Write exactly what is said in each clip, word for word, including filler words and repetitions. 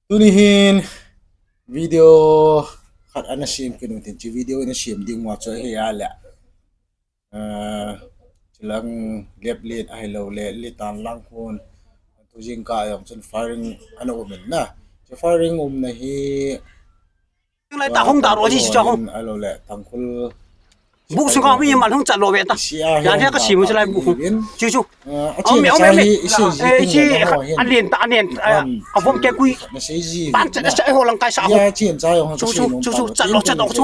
Tuni hin video khat ana sem kit u hitin, hiche video ina sem ding uva chu ahile, ah, chulang Leplen ahilouleh Litan lang khun, tu jingkah jong chun firing ana um in na. Hiche firing umna hi Lai ta hung da ro ji chu hung. Ahilouleh Tangkhul bu sunga mi man hung chat lou ve ta. Ya dia ka simu chu lai bu. Chu chu. Ah, a chen chai hi isei ji, eh, ting le na ho hin. A len ta, a len, eh, a vom ke kui. Na sei ji. Pan chat sa ho lang kai sa ho. Ya chen chai ho chu chu chu chu chat lou chat lou chu.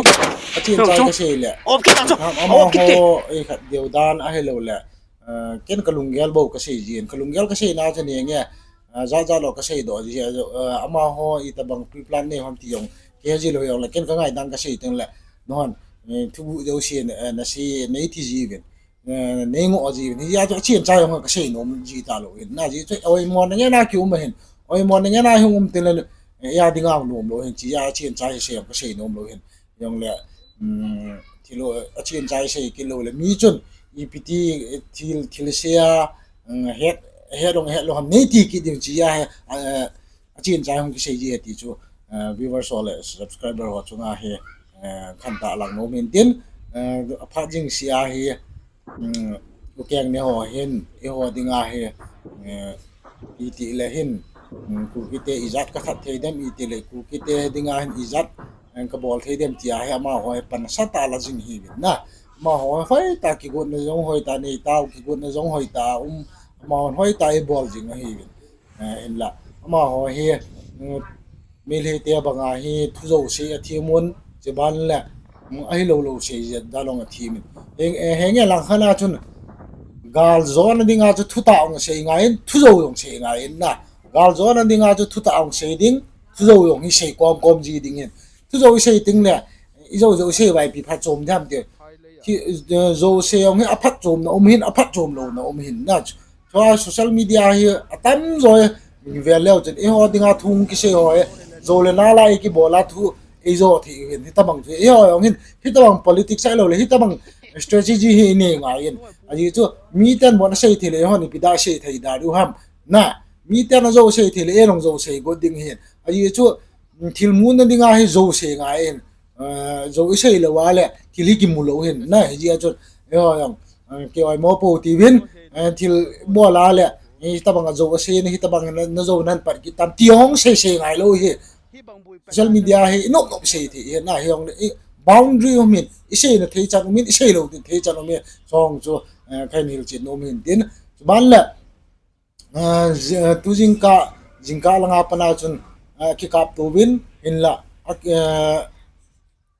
A chen chai ka sei le. Op kit ta chu. Op kit te. Ei khat deu dan ahilouleh. Ah, ken ka lunggel bou ka sei jin. Ka lunggel ka sei na chu nge nge. Ah, jat jat lou ka sei doh ji. Ah, amaho itobang pre-plan nei ham ti jong. Kei ji lou jong le ken ka ngai dan ka sei teng le. Nahon, eh, thubu jouse, eh, na sei, nei ti ji uvin. Eh, nei ngoh ji uvin. Hijeh chun a chen chai jong ka sei nom ji talou hin. Na ji chu oimo na nge na ki um ahin. Oimo na nge na hung um teng le, eh, ya ding ang nom lou hin. Hijeh a chen chai sei jong ka sei nom lou hin. Jong le, um, thil, a chen chai sei kit lou le. Mi chun, ipi ti, eh, thil, thil sei a, um, het, het dong het lou ham nei ti kit ding hijeh a, eh, a chen chai hung kisei ji ahi ti chu, eh, viewers ho le subscriber ho chunga hi, eh, khan tah lang nom in tin, eh, aphat jing sia hi, um, u keng ne ho hin, eiho dinga hi, eh, iti le hin, um, Kukite ijat ka that thei dem, iti le Kukite dinga hin ijat, eh, ka bol thei dem tia hi amaho hi pan sa tah la jing hi vin na. Amaho hoi ta kigotna jong hoi ta nei ta, kigotna jong hoi ta, um, amaho hoi ta ei bol jing ahi vin. Eh, hinla, amaho hi, mm, Meitei te banga hi thu jouse a thim un, chuban le, mm, ahilou lou sei jat dalong a thim in. Heng, eh, henge lang khana chun, gal jona dinga chu thutah ong sei ngai in, thu jou ong sei ngai in na. Gal jona dinga chu thutah ong sei ding, thu jou ong hi sei kom kom ji ding hin. Thu jou i sei ting le, i jou jou i sei vai pi phat chom diam te. Hi, eh, jouse ong hi aphat chom na um hin, aphat chom lou na um hin na. Chua social media hi atam jo e, min vel leu chun, eiho dinga thu kisei ho e, jou le nal a ei kibol a thu, ei jou thei hin, hitabang chu, eiho jong hin, hitabang politics ahilou le, hitabang strategy hi i nei ngai in. Ajeh chu, miten bon asei thei le, eihon ipi da sei thei da diu ham. Na, miten ajou sei thei le, ei jong jou sei got ding hin. Ajeh chu, thil muna dinga hi jou sei ngai in. Eh, jou i sei lou a le, thil hi kimu lou hin. Na, hijeh a chun, eiho jong, eh, kei oimo pou ti vin, eh, thil bol a le, eh, hitabang a jou asei na, hitabang na, na jou nan pat kit tam ti hung sei sei ngai lou hi. Social media hi, i nop nop sei thei hi, na, hi jong le, i boundary um in, i sei na thei chan um in, i sei lou thei chan um in, chong chu, eh, kahin hilchet nom hin tin. Chuban le, Ah, ji-, ah, tu jingkah, jingkah langa pat a chun, ah, kikap tou vin, hinla, ah, eh,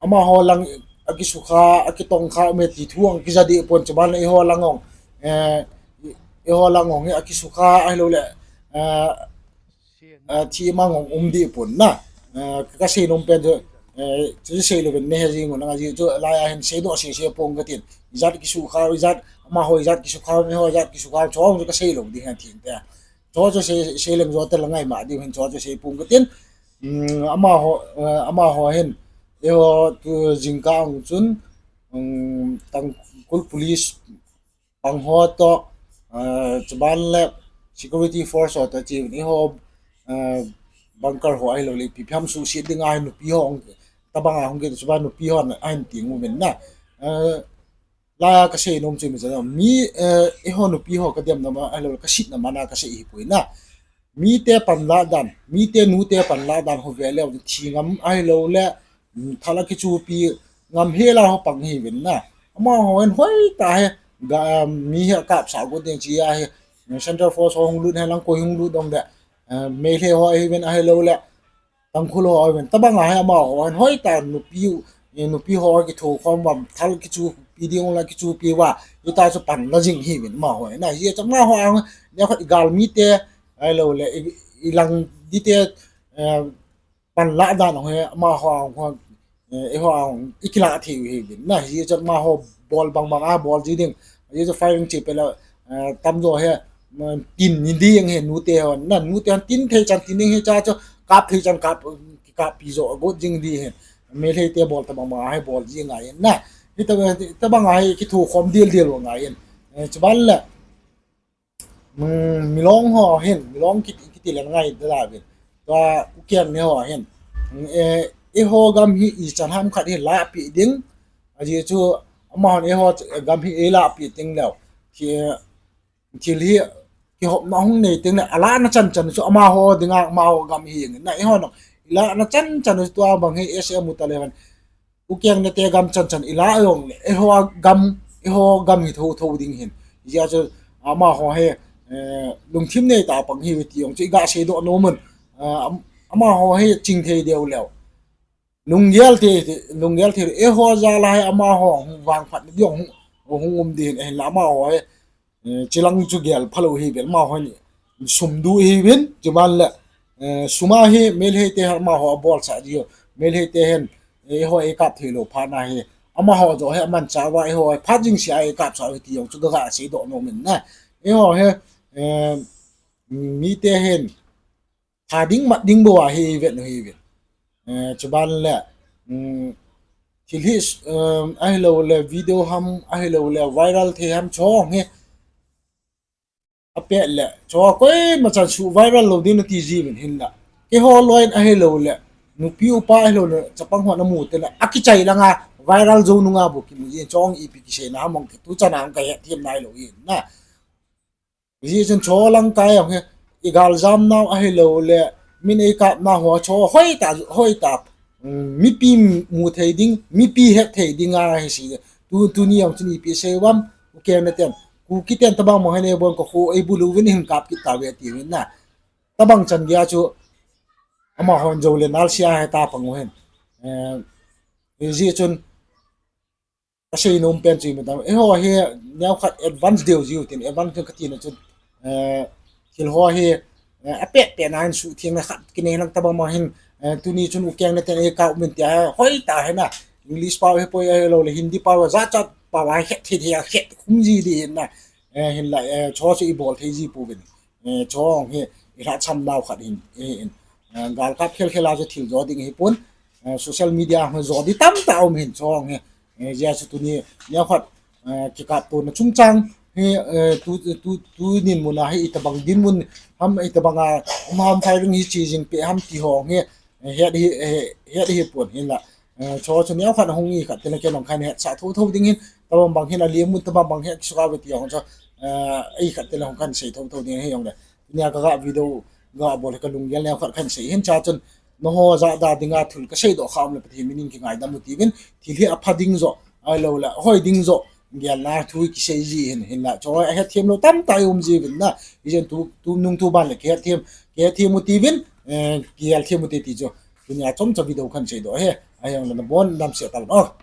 amaho lang, akisukha, akitongkha, um e ti thu ong kija deh pon chuban eiho lang ong, eh, eiho lang ong, akisukha, ahilou le, eh, ah, thi mang ong um deh pon na. Ah, ka sei nom pen chu, eh, chu sei lou vin nei he jing un, ajeh chu lai a hin sei doh sei sei pong ka tin. Ijat kisukha, ijat, amaho ijat kisukha, eiho ijat kisukha, chong chu ka sei lou ding han tin te. Chu chu sei, sei leng jo te la ngai ma ding hin chu chu sei pong ka tin. Um, amaho, eh, amaho hin, eiho tu jingkah ong chun, um, Tangkhul police pang ho toh, eh, chuban le security force ho toh chi eiho, eh, bunker ho ahilou le ipi ham suhset ding ahi nupi ho tabang a hung kit chuban nupi ho ahin ting u min na. Eh, la ka sei nom chu mi cha mi, eh, eiho nupi ho ka dem na ma ahilou le ka sit na ma na ka sei hi poi na. Mite panlah dan, mite nute panlah dan ho ve leu, thi ngam ahilou le, mm, thal a kichupi ngam hel a ho pang hi vin na. Amaho hin hoi ta he, ga, mi hi akap sa got ding chi a hi, Central Force ho hung lut he lang koi hung lut dong de, eh, Meitei ho hi vin ahilou le, Tangkhul ho hi vin. Tabang a hi amaho hin hoi ta nupi, eh, nupi ho kitho khom vam, thal kichupi ding la kichupi va, ita chu pan la jing hi vin amaho. Na hi cha amaho ang, ne khat gal mite, ahilou le, i, i lang dite, eh, panlah dan ho, amaho, ho, eh, eiho, i kilah thei u hi vin. Na, hi chu amaho bol bang bang a bol ji ding. Hi chu firing chi pe la, eh, tam jo he, mm, tin ni ding he nute ho. Na, nute ho tin thei chan tin ding hi cha chu kap thei chan kap, kap pi jo got jing ding he. Meitei te bol tabang bang a hi bol ji ngai. Na, hi ta, tabang a hi kitho khom dil dil ngai. Eh, chuban le, Mm, Milong ho hin, Milong kiti, kiti le ngai da la vin. Tua Ukeng ne ho hin, eh, eiho gam hi ichan ham khat hi lahpeh ding, ajeh chu amahon eiho gam hi eilahpeh ding leu, thi, thil hi kihopna hung nei teng le, alahna chanchan chu amaho dinga, amaho gam hi nge. Na eiho no, ilahna chanchan chu tua bang hi S M u ta le van. Ukeng nate gam chanchan ilah jong le, eiho gam, eiho gam hi thotho ding hin. Hijeh chun amaho hi, eh, lungthim nei tah pang hi ve ti jong chu iga seidoh nom un. Ah, am-, amaho hi chingthei deu leu. Lunggel thei, lunggel thei, eiho jal a hi amaho hung vangphat ding hung, hung um ding ahin la amaho hi, eh, chilang chu gel phalou hi vel amaho hi sum du hi vin, chuban le, eh, sum a hi Meitei te amaho abolsah diu, Meitei te hin, eh, eiho eikap theilou phat na hi, amaho joh hi amanchah uva eiho hi phat jing seh a eikapsah u hi ti jong chu kaga seidoh nom in na. Eiho hi, eh, mite hin, tha ding mat ding bou ahi vet u hi vet. Eh, chuban le, um, thil hi, um, ahilou le video ham, ahilou le viral thei ham chu hi. Apet le, chu koima chan su viral lou ding nati ji vin hin la. Keiho loi in ahilou le, nupi upa ahilou le, chapang hon amu te le, akichai langa viral jou nunga bou kimu ji, chu ipi kiseina ham ong tu chan a ong kahet them nailou hin na. Hijeh chun chu lang kai ong hi, igaljam nau ahilou le, min eikap nau ho chu hoitah, hoitah, um, mipi mu thei ding, mipi het thei ding ahi si. Tu, tuni ong chun ipi sei uvam, Ukeng naten, Kuki ten tabang mo hin eibon ko khu eibulu vin hin kap kit tave ti vin na. Tabang chan gei a chu amahon jou le nalsia heta pang u hin. Eh, hijeh chun, kasei nom pen chu imatam, eiho hi neokhat advance deu jiu tin, advance tin kati na chun, eh, thil ho hi, eh, apet pet na hin suhtheng na khat kinei lang tabang ma hin, eh, tuni chun Ukeng naten eikap min tia hoitah hi na, English pao hipoi ahilou le Hindi pao jachat pao a het thei thei a het khum ji ding hin na, eh, hin la, eh, chu chu ibol thei ji pouvin. Eh, chu hi ilhahcham nau khat hin, eh, hin. Eh, galkap khel khel a chu thil jo ding hipon. Eh, social media hung jo di tamtah um hin chu hi. Eh, hijeh chun tuni neokhat, eh, kikaptona chungchang hi, eh, tu, tu, tu dinmun a hi itobang dinmun ham, itobang a um ham, firing hi che jing peh ham ti ho hi, eh, het hi, eh, het hipon hin la. Eh, chu chu neokhat hung hi khat tile ken ong kahin hetsah thotho ding hin, tabang bang hin alem un, tabang bang hi akisuh a ve ti jong chu, eh, hi khat tile hung kahin sei thotho ding hi jong le. Tunia kaga video ga bol hi kalunggel neokhat kahin sei hin, chua chun nangho jahda dinga thil kaseidoh kha um le Pathen min in kingaidam u tiuvin, thil hi apha ding joh, ahilou le ahoi ding joh, gelna thu kisei ji hin, hin la chu ahetthem lou tamtah i um jiuvin na, hijeh chun tu, tu nung tu ban le kihetthem, kihetthem u tiuvin, eh, kigelthem u ti ti chu. Tunia chomcha video kahin seidoh hi, ahi jong le nabon damsel tauvin o.